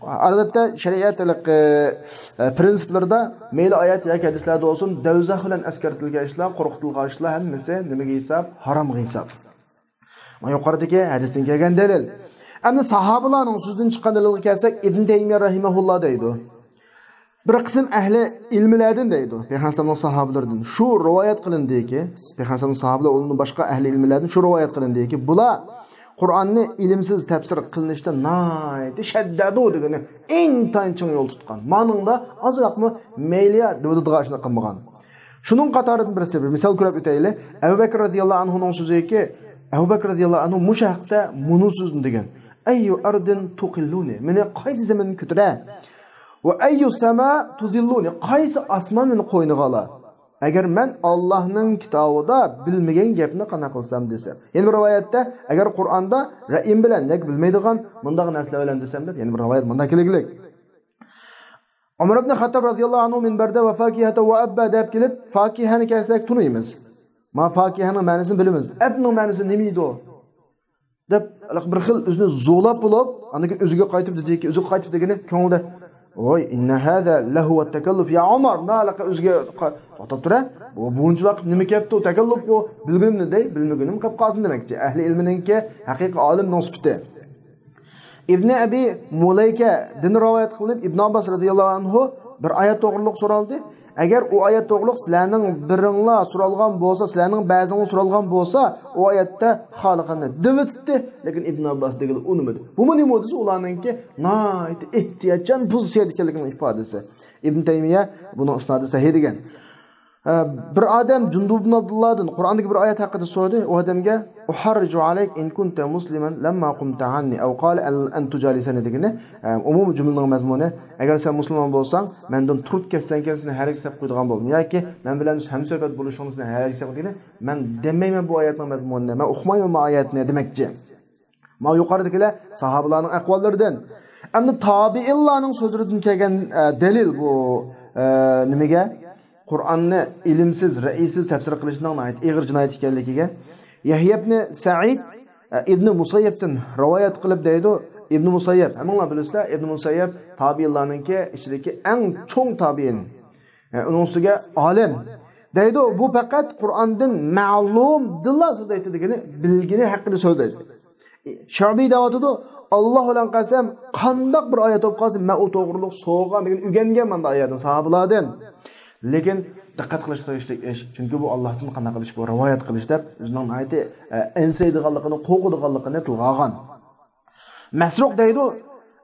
ئادەتتە شەرىئەت ھېلىقى، ئە، پىرىنسىپلىرىدا مەيلى ئايەت ياكى ھەدىسلەردە بولسۇن، دوزاخ بىلەن ئەسكەرتىلگەن ئىشلار، قورقۇتۇلغان ئىشلار ھەممىسى نېمىگە ھېساب؟ ھارامغا ھېساب. مانا يۇقىرىدىكى ھەدىستىن كەلگەن دەلىل. ئەمدى ساھابىلارنىڭ سۆزىدىن چىققان دەلىلگە كەلسەك، ئىبن تەيمىيە رەھىمەھۇللا دەيدۇ. بىر قىسىم ئەھلى ئىلمىلەردىن دەيدۇ، پەيغەمبەر ئەلەيھىسسالامنىڭ ساھابىلىرىدىن شۇ رىۋايەت قىلىندىكى، پەيغەمبەر ئەلەيھىسسالامنىڭ ساھابىلىرى ئۇنىڭدىن باشقا ئەھلى ئىلمىلەردىن شۇ رىۋايەت قىلىندىكى، بۇلار قۇرئاننى ئىلىمسىز تەپسىر قىلىنىشتا ناھايىتى شەددەدۇ دېگىنى ئىنتايىن چىڭ يول تۇتقان. مانىڭدا ئازراقمۇ مەيلى يار دېۋىدىغان ئىشنى قىلمىغان. شۇنىڭ قاتارىدىن بىرسى، بىر مىسال كۆرۈپ ئۆتەيلى. ئەبۇ بەكرى رەزىياللاھۇ ئەنھۇنىڭ سۆزىكى، ئەبۇ بەكرى رەزىياللاھۇ ئەنھۇ مۇشۇ ھەقتە مۇنۇ سۆزنى دېگەن. أي أرض تقلني، مېنى قايسى زېمىن كۆتۈرە؟ وأي سماء تظلني، قايسى ئاسمان مېنى قوينىغا ئالا؟ ئەگەر مەن ئاللاھنىڭ كىتابىدا بىلمىگەن گەپنى قانداق قىلسام دېسە. يەنە بىر رىۋايەتتە، ئەگەر قۇرئاندا رەئيىم بىلەن ياكى بىلمەيدىغان مۇنداق نەرسىلەر بىلەن دېسەم دەپ، يەنە بىر رىۋايەت مۇنداق كېلىگلىك. ئۆمەر ئىبنى خەتتاب رەزىياللاھۇ ئەنھۇ مىنبەردە «ۋە فاكىھەتە ۋە ئەببا» دەپ كېلىپ، فاكىھەنى كەلسەك تونۇيمىز. ما فاكىھەنىڭ مەنىسىنى بىلىمىز. ئەبنىڭ مەنىسى نېمە ئىدى؟ دەپ، بىر خىل ئۆزىنى زورلاپ بولۇپ، ئاندىن كېيىن ئۆزىگە قايتىپ دېدىكى، ئۆزىگە قايتىپ دېگىنى كۆڭلىدە، «ۋاي، إن هذا لهو التكلف يا عمر، نالىقى ئۆزىگە قا-، توختاپ تۇرە، بۇ بۇنچىلىق نېمە كەپتۇ، تەكەللۇپقۇ، بىلگىنىمنى دەي، بىلمىگىنىم قېلىپ قالسۇن» دېمەكچى. ئەھلى ئىلمىنىڭكى ھەقىقىي ئالىمنىڭ سۈپىتى. ئىبنى ئەبى مۇلەيكەدىن رىۋايەت قىلىنىپ، ئىبن ئابباس رەزىياللاھۇ ئەنھۇ بىر ئايەت توغرۇلۇق سورالدى. ئەگەر ئۇ ئايەت توغرۇلۇق سىلەرنىڭ بىرىڭلار سورالغان بولسا، سىلەرنىڭ بەزىڭلار سورالغان بولسا، ئۇ ئايەتتە خالىقىنى دېۋېتىتتى. لېكىن ئىبن ئابباس دېگىلى ئۇنىمىدى. بۇمۇ نېمە دېسە، ئۇلارنىڭكى ناھايىتى ئېھتىياتچان پوزىتسىيەدە ئىكەنلىكىنىڭ ئىپادىسى. ئىبن تەيمىيە بۇنىڭ ئىسنادى سەھىھ دېگەن. ئە، بىر ئادەم جۇندۇب ئىبن ئابدۇللادىن قۇرئاندىكى بىر ئايەت ھەققىدە سورىدى. ئۇ ئادەمگە، «أحرج عليك إن كنت مسلما لما قمت عني»، أو قال، «أن، أن تجالسني» دېگىنى، ئە، ئومۇمىي جۈملىنىڭ مەزمۇنى، «ئەگەر سەن مۇسۇلمان بولساڭ، مەندىن تۇرۇپ كەتسەڭكەن، سېنى ھەرگىز سەپ قويىدىغان بولدۇم. ياكى مەن بىلەن ھەمسۆھبەت بولۇشۇڭنى سېنى ھەرگىز سەپ قويدۇم» دېگىنى، مەن دېمەيمەن بۇ ئايەتنىڭ مەزمۇنىنى، مەن ئۇقمايمەن بۇ ئايەتنى دېمەكچى. ماۋۇ يۇقىرىدىكىلەر ساھابىلارنىڭ ئەھۋاللىرىدىن. ئەمدى تابىئىنلارنىڭ سۆزلىرىدىن كەلگەن، ئە، دەلىل بۇ، ئە، نېمىگە؟ قۇرئاننى ئىلىمسىز، رەئىسىز تەپسىر قىلىشنىڭ ناھايىتى ئېغىر جىنايەت ئىكەنلىكىگە. يەھيا ئىبنى سەئىد، ئە، ئىبنى مۇسەييەبتىن رىۋايەت قىلىپ دەيدۇ. ئىبنى مۇسەييەب، ھەممىڭلار بىلىسىلەر، ئىبنى مۇسەييەب تابىئىنلارنىڭكى ئىچىدىكى ئەڭ چوڭ تابىئىن. ئە، ئۇنىڭ ئۈستىگە ئالىم. دەيدۇ، بۇ پەقەت قۇرئاندىن مەلۇمدىنلا سۆزلەيتتى دېگىنى، بىلگىنى ھەققىدە سۆزلەيتتى. شەبىي دەۋاتىدۇ، «ئاللا بىلەن قەسەم، قانداق بىر ئايەت بولۇپ قالسا، مەن ئۇ توغرۇلۇق سورىغان» دېگەن ئۆگەنگەن مانا ئايەتنى ساھابىلاردىن. لېكىن دىققەت قىلىشقا تېگىشلىك ئىش، چۈنكى بۇ ئاللاھتىن قانداق قىلىش، بۇ رىۋايەت قىلىش دەپ ئۆزىنىڭ ناھايىتى، ئە، ئەنسىرەيدىغانلىقىنى، قورقىدىغانلىقىنى تىلغا ئالغان. مەسرۇق دەيدۇ،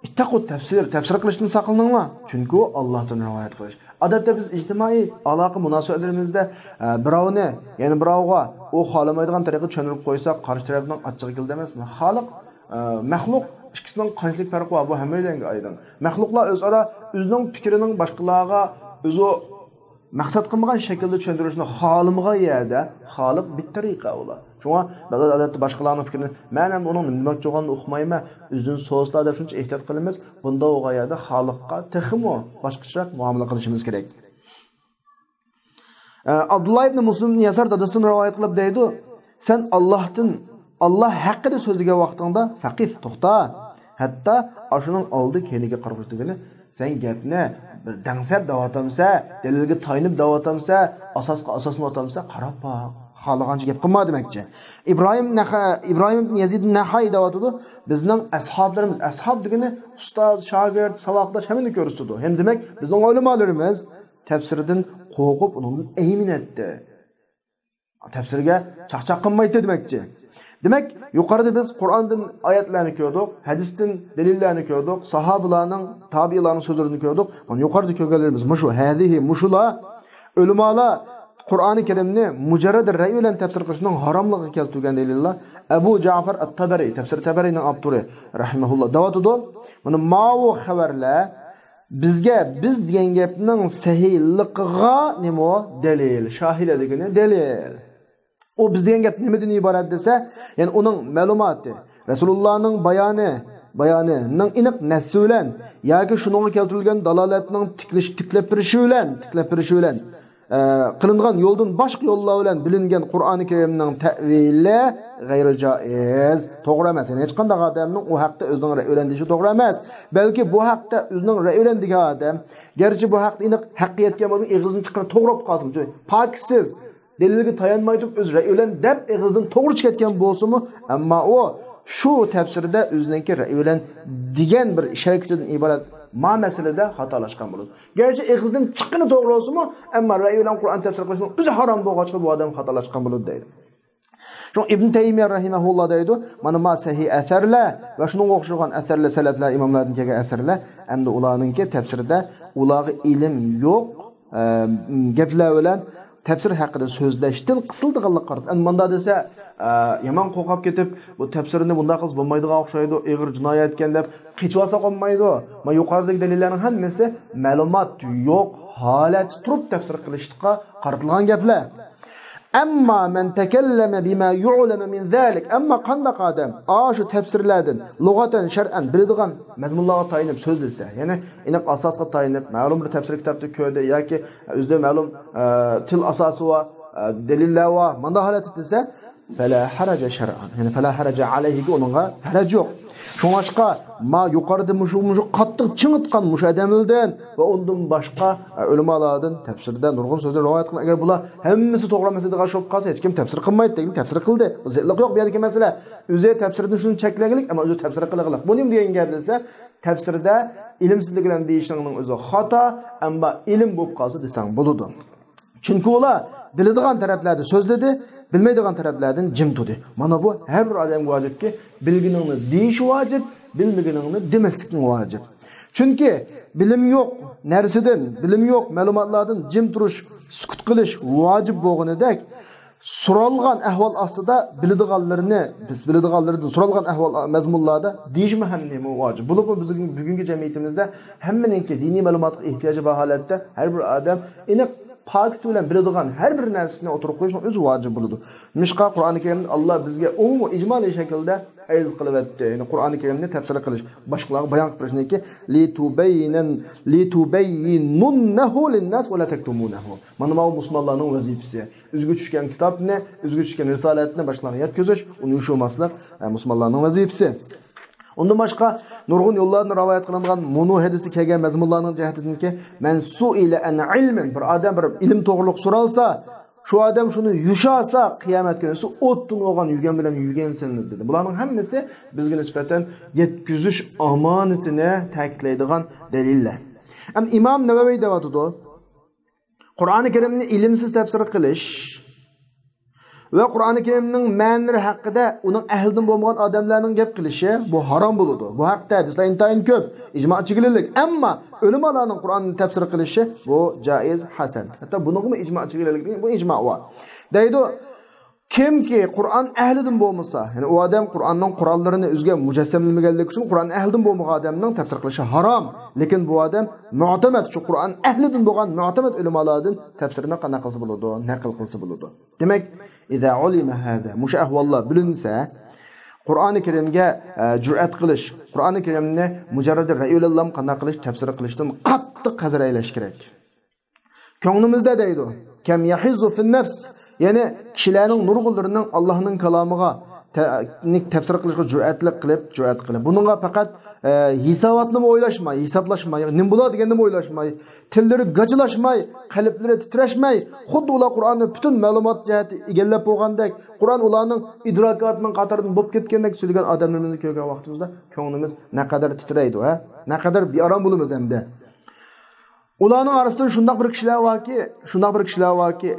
«اتقوا التفسير، تەپسىر قىلىشتىن ساقلىنىڭلار، چۈنكى ئۇ ئاللاھتىن رىۋايەت قىلىش.» ئادەتتە بىز ئىجتىمائىي ئالاقە مۇناسىۋەتلىرىمىزدە، ئە، بىراۋنى، يەنە بىراۋغا ئۇ خالىمايدىغان تەرىقىدە چۈشەندۈرۈپ قويساق، قارشى تەرەپنىڭ ئاچچىقى كېلىدۇ ئەمەسمۇ؟ خالىق، ئە، مەخلۇق ئىككىسىنىڭ قانچىلىك پەرقى بار، بۇ ھەممەيلەنگە ئايدىڭ. مەخلۇقلار ئۆزئارا ئۆزىنىڭ پىكرىنىڭ باشقىلارغا ئۆزى مەقسەت قىلمىغان شەكىلدە چۈشەندۈرۈشنى خالىمىغان يەردە خالىق بىتتەرىقە ئۇلار. شۇڭا بەزىلەر ئادەتتە باشقىلارنىڭ پىكرىنى، «مەن ئەمدى ئۇنىڭ نېمە دېمەكچى بولغانلىقىنى ئۇقمايمەن، ئۆزىنى سوزسىلا» دەپ شۇنچە ئېھتىيات قىلىمىز. بۇنداق بولغان يەردە خالىققا تېخىمۇ باشقىچىراق مۇئامىلە قىلىشىمىز كېرەك. ئە، ئابدۇللا ئىبنى مۇسلىم ئىبنى يەسار دادىسىدىن رىۋايەت قىلىپ دەيدۇ، «سەن ئاللاھتىن، ئاللاھ ھەققىدە سۆزلىگەن ۋاقتىڭدا، فەقىف، توختا، ھەتتا ئاشۇنىڭ ئالدى كەينىگە قارىغۇچ دېگىنى، سەن گەپنى بىر دەڭسەپ دەۋاتامسە، دەلىلگە تايىنىپ دەۋاتامسە، ئاساسقا ئاساسلىنىۋاتامسە، قاراپ باق، خالىغانچە گەپ قىلما» دېمەكچى. ئىبراھىم نەخە-، ئىبراھىم ئىبن يەزىد نەخەي دەۋاتىدۇ، «بىزنىڭ ئەسھابلىرىمىز»، ئەسھاب دېگىنى ئۇستاز، شاگىرت، ساۋاقداش ھەممىنى كۆرسىتىدۇ. ھەم دېمەك، بىزنىڭ ئۆلىمالىرىمىز تەپسىردىن قورقۇپ، ئۇنىڭدىن ئەيمىنەتتى. تەپسىرگە چاقچاق قىلمايتتى دېمەكچى. دېمەك، يۇقىرىدا بىز قۇرئاندىن ئايەتلەرنى كۆردۇق، ھەدىستىن دەلىللەرنى كۆردۇق، ساھابىلارنىڭ، تابىئىنلارنىڭ سۆزلىرىنى كۆردۇق. مانا يۇقىرىدا كۆرگەنلىرىمىز مۇشۇ، ھەزىھى، مۇشۇلار. ئۆلىمالار قۇرئانى كەرىمنى مۇجەررەد رەي بىلەن تەپسىر قىلىشنىڭ ھاراملىقىغا كەلتۈرگەن دەلىللار. ئەبۇ جەئفەر ئەت-تەبەرى، تەپسىر تەبەرىنىڭ ئاپتورى، رەھىمەھۇللا، دەۋاتىدۇ، مانا ماۋۇ خەۋەرلەر بىزگە بىز دېگەن گەپنىڭ سەھىھلىقىغا نېمە دەلىل؟ شاھىدە دېگىنى دەلىل. ئۇ بىز دېگەن گەپ نېمىدىن ئىبارەت دېسە، يەنى ئۇنىڭ مەلۇماتى، رەسۇلۇللانىڭ بايانى، بايانىنىڭ ئېنىق نەسسى بىلەن ياكى شۇنىڭغا كەلتۈرۈلگەن دالالەتنىڭ تىكلىش-، تىكلەپ بېرىشى بىلەن، تىكلەپ بېرىشى بىلەن، ئە، قىلىنغان يولدىن باشقا يوللار بىلەن بىلىنگەن قۇرئانى كەرىمنىڭ تەئۋىلى غەيرى جائىز، توغرا ئەمەس. يەنى ھېچقانداق ئادەمنىڭ ئۇ ھەقتە ئۆزىنىڭ رەي بىلەن دېيىشى توغرا ئەمەس. بەلكى بۇ ھەقتە ئۆزىنىڭ رەي بىلەن دېگەن ئادەم، گەرچە بۇ ھەقتە ئېنىق ھەققە يەتكەن بولسىمۇ، ئېغىزىدىن چىققىنى توغرا بولۇپ قالسىمۇ، پاكىتسىز، دەلىلگە تايانماي تۇرۇپ ئۆز رەي بىلەن دەپ ئېغىزدىن توغرا چىقىۋەتكەن بولسىمۇ، ئەمما ئۇ شۇ تەپسىردە ئۆزىنىڭكى رەي بىلەن دېگەن بىر ئىش ھەرىكىتىدىن ئىبارەت ما مەسىلىدە خاتالاشقان بولىدۇ. گەرچە ئېغىزدىن چىققىنى توغرا بولسىمۇ، ئەمما رەي بىلەن قۇرئان تەپسىر قىلىشنىڭ ئۆزى ھارام بولغاچقا بۇ ئادەم خاتالاشقان بولىدۇ دەيدۇ. شۇڭا ئىبن تەيمىيە رەھىمەھۇللا دەيدۇ، مانا ما سەھىھ ئەسەرلەر ۋە شۇنىڭغا ئوخشىغان ئەسەرلەر، سەلەپلەر، ئىماملاردىن كەلگەن ئەسەرلەر، ئەمدى ئۇلارنىڭكى تەپسىرىدە ئۇلارغا ئىلىم يوق، ئە، گەپلەر بىلەن تەپسىر ھەققىدە سۆزلەشتىن قىسىلىدىغانلىققا قارىتا. ئەمما مۇنداق دېسە، ئە، يامان قورقۇپ كېتىپ، بۇ تەپسىرنى بۇنداق قىلسا بولمايدىغان ئوخشايدۇ، ئېغىر جىنايەتكەن دەپ قېچىۋالساق بولمايدۇ. ما يۇقىرىدىكى دەلىللەرنىڭ ھەممىسى مەلۇمات يوق ھالەتتە تۇرۇپ تەپسىر قىلىشقا قارىتىلغان گەپلەر. ئەمما مەن تەكەللەمە بىما يۇئلەمە مىن زالىك. ئەمما قانداق ئادەم ئاشۇ تەپسىرلەردىن لۇغەتەن، شەرئەن بىلىدىغان مەزمۇنلارغا تايىنىپ سۆزلىسە، يەنى ئېنىق ئاساسقا تايىنىپ، مەلۇم بىر تەپسىر كىتابتا كۆردى ياكى ئۆزىدە مەلۇم، ئە، تىل ئاساسى بار، ئە، دەلىللەر بار، مانداق ھالەتتە دېسە، فلا حرج شرعا. يەنى فلا حرج عليه، ئۇنىڭغا ھەرەج يوق. شۇڭلاشقا، ما يۇقىرىدا مۇشۇ، مۇشۇ قاتتىق چىڭىتقان مۇشۇ ئادەملەردىن ۋە ئۇندىن باشقا، ئە، ئۆلىمالاردىن تەپسىردە نۇرغۇن سۆزلەر رىۋايەت قىلغان. ئەگەر بۇلار ھەممىسى توغرا ئەمەس دەيدىغان بولۇپ قالسا، ھېچكىم تەپسىر قىلمايدۇ، دېگىلى تەپسىر قىلدى. بۇ زىتلىق يوق بۇ يەردىكى مەسىلە. ئۆزى تەپسىردىن شۇنى چەكلىگىلىك، ئەمما ئۆزى تەپسىر قىلغىلىق. بۇ نېمە دېگەن گەپ دېسە، تەپسىردە ئىلىمسىزلىك بىلەن دېيىشنىڭ ئۆزى خاتا، ئەمما ئىلىم بولۇپ قالسا دېسەڭ بولىدۇ. چۈنكى ئۇلار بىلىدىغان تەرەپلەردە سۆزلىدى، بىلمەيدىغان تەرەپلەردىن جىم تۇردى. مانا بۇ ھەر بىر ئادەمگە ۋاجىپكى، بىلگىنىڭنى دېيىش ۋاجىپ، بىلمىگىنىڭنى دېمەسلىكىڭ ۋاجىپ. چۈنكى بىلىم يوق نەرسىدىن، بىلىم يوق مەلۇماتلاردىن جىم تۇرۇش، سۈكۈت قىلىش ۋاجىپ بولغىنىدەك، سورالغان ئەھۋال ئاستىدا بىلىدىغانلىرىنى، بىز بىلىدىغانلىرىدىن سورالغان ئەھۋال مەزمۇنلاردا دېيىشمۇ ھەم نېمە ۋاجىپ. بولۇپمۇ بىزنىڭ بۈگۈنكى جەمئىيىتىمىزدە ھەممىنىڭكى دىنىي مەلۇماتقا ئېھتىياجى بار ھالەتتە ھەر بىر ئادەم ئېنىق پاكىت بىلەن بىلىدىغان ھەر بىر نەرسىنى ئوتتۇرىغا قويۇشنىڭ ئۆزى ۋاجىپ بولىدۇ. نېمىشقا قۇرئانى كەرىمدە ئاللا بىزگە ئومۇمىي ئىجمالىي شەكىلدە پەرز قىلىۋەتتى. يەنى قۇرئانى كەرىمنى تەپسىر قىلىش، باشقىلارغا بايان قىلىپ بېرىشنىڭكى لِتُبَيِّنَنَّ، لِتُبَيِّنُنَّهُ لِلنَّاسِ وَلَا تَكْتُمُونَهُ. مانا ماۋۇ مۇسۇلمانلارنىڭ ۋەزىپىسى. ئۆزىگە چۈشكەن كىتابنى، ئۆزىگە چۈشكەن رىسالەتنى باشقىلارغا يەتكۈزۈش، ئۇنى يوشۇرماسلىق، ئە، مۇسۇلمانلارنىڭ ۋەزىپىسى. ئۇندىن باشقا نۇرغۇن يوللاردىن رىۋايەت قىلىنغان مۇنۇ ھەدىسى كەلگەن مەزمۇنلارنىڭ جەھىتىدىنكى، مَنْ سُئِلَ عَنْ عِلْمٍ، بىر ئادەم بىر ئىلىم توغرۇلۇق سورالسا، شۇ ئادەم شۇنى يوشۇرسا، قىيامەت كۈنى ئوتتىن بولغان يۈگەن بىلەن يۈگەنسىن دېدى. بۇلارنىڭ ھەممىسى بىزگە نىسبەتەن يەتكۈزۈش ئامانىتىنى تەكىتلەيدىغان دەلىللەر. ئەمما ئىمام نەۋەۋى دەۋاتىدۇ، قۇرئانى كەرىمنى ئىلىمسىز تەپسىر قىلىش ۋە قۇرئانى كەرىمنىڭ مەنىلىرى ھەققىدە ئۇنىڭ ئەھلىدىن بولمىغان ئادەملەرنىڭ گەپ قىلىشى، بۇ ھارام بولىدۇ. بۇ ھەقتە ھەدىسلەر ئىنتايىن كۆپ، ئىجما چىگىلىلىك. ئەمما ئۆلىمالارنىڭ قۇرئاننى تەپسىر قىلىشى، بۇ جائىز، ھەسەن. ھەتتا بۇنىڭغىمۇ ئىجما چىگىلىلىك، بۇ ئىجما بار. دەيدۇ، كىمكى قۇرئان ئەھلىدىن بولمىسا، يەنى ئۇ ئادەم قۇرئاننىڭ قوراللىرىنى ئۆزىگە مۇجەسسەملىمىگەنلىكى ئۈچۈن قۇرئان ئەھلىدىن بولمىغان ئادەمنىڭ تەپسىر قىلىشى ھارام. لېكىن بۇ ئادەم مۇئتەمەد، شۇ قۇرئان ئەھلىدىن بولغان مۇئتەمەد ئۆلىمالاردىن تەپسىرنى قانداق قىلسا بولىدۇ، نەقىل قىلسا بولىدۇ. دېمەك، إذا علم هذا، مۇشۇ ئەھۋاللار بىلىنسە، قۇرئانى كەرىمگە، ئە، جۈرئەت قىلىش، قۇرئانى كەرىمنى مۇجەررەدى رەئيۇلەللام قانداق قىلىش، تەپسىر قىلىشتىن قاتتىق ھەزەر ئەيلەش كېرەك. كۆڭلىمىزدە دەيدۇ، كم يحز في النفس، يەنى كىشىلەرنىڭ نۇرغۇنلىرىنىڭ ئاللانىڭ كالامىغا تە-، نى تەپسىر قىلىشقا جۈرئەتلىك قىلىپ، جۈرئەت قىلىپ. بۇنىڭغا پەقەت، ئە، ھېساباتنىمۇ ئويلاشماي، ھېسابلاشماي، نېمە بولار دېگەننىمۇ ئويلاشماي، تىللىرى گاچىلاشماي، قەلبلىرى تىترەشمەي، خۇددى ئۇلار قۇرئاننى پۈتۈن مەلۇمات جەھەتتە ئىگىلەپ بولغاندەك، قۇرئان ئۇلارنىڭ ئىدراكاتىنىڭ قاتارىدىن بولۇپ كەتكەندەك سۆزلىگەن ئادەملىرىمىزنى كۆرگەن ۋاقتىمىزدا كۆڭلىمىز نەقەدەر تىترەيدۇ، ھە؟ نەقەدەر بىئارام بولىمىز ئەمدى. ئۇلارنىڭ ئارىسىدا شۇنداق بىر كىشىلەر باركى، شۇنداق بىر كىشىلەر باركى،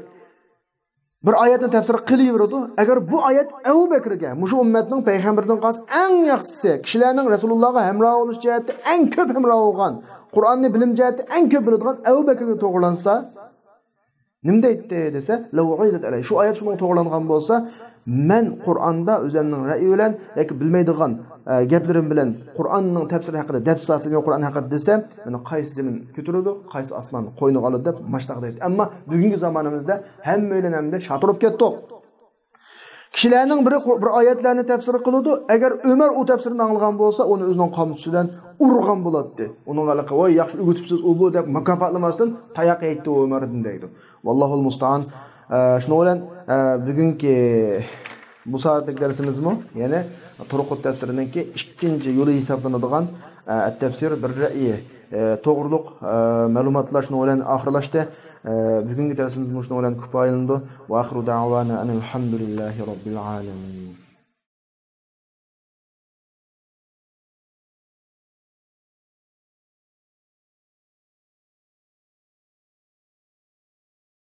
بىر ئايەتنى تەپسىر قىلىۋېرىدۇ. ئەگەر بۇ ئايەت ئەبۇ بەكرىگە، مۇشۇ ئۈممەتنىڭ پەيغەمبىرىدىن قالسا ئەڭ ياخشىسى، كىشىلەرنىڭ رەسۇلۇللاغا ھەمراھ بولۇش جەھەتتە ئەڭ كۆپ ھەمراھ بولغان، قۇرئاننى بىلىم جەھەتتە ئەڭ كۆپ بىلىدىغان ئەبۇ بەكرىگە توغرىلانسا، نېمە دەيتتى دېسە، لو عرضت علي، شۇ ئايەت شۇنىڭغا توغرىلانغان بولسا، مەن قۇرئاندا ئۆزۈمنىڭ رەئيى بىلەن ياكى بىلمەيدىغان، ئە، گەپلىرىم بىلەن قۇرئاننىڭ تەپسىرى ھەققىدە دەپ سالسام يا قۇرئان ھەققىدە دېسەم، مېنى قايسى زېمىن كۆتۈرىدۇ، قايسى ئاسمان قوينىغا ئالىدۇ دەپ ماشتاق دەيتتى. ئەمما بۈگۈنكى زامانىمىزدا ھەممەيلەن ئەمدى شاتۇرۇپ كەتتۇق. كىشىلەرنىڭ بىرى قۇ-، بىر ئايەتلەرنى تەپسىر قىلىدۇ، ئەگەر ئۆمەر ئۇ تەپسىرنى ئاڭلىغان بولسا، ئۇنى ئۆزىنىڭ قامچىسى بىلەن ئۇرغان بولاتتى. ئۇنىڭغا ھېلىقى، ۋاي ياخشى ئۆگىتىپسىز ئۇ بۇ دەپ مۇكاپاتلىماستىن تاياق يەيتتى ئۇ ئۆمەردىن دەيدۇ. ۋاللاھۇل مۇستائان. ئە، شۇنىڭ بىلەن، ئە، بۈگۈنكى بۇ سائەتلىك دەرسىمىزمۇ، يەنى تۇرقۇت تەپسىرىنىڭكى ئىككىنچى يولى ھېسابلىنىدىغان، ئە، ئەت-تەپسىر بىر رەئيى، ئە، توغرۇلۇق، ئە، مەلۇماتلار شۇنىڭ بىلەن ئاخىرلاشتى. ئە، بۈگۈنكى دەرسىمىزمۇ شۇنىڭ بىلەن كۇپايىلىنىدۇ. وآخر دعوانا أن الحمد لله رب العالمين.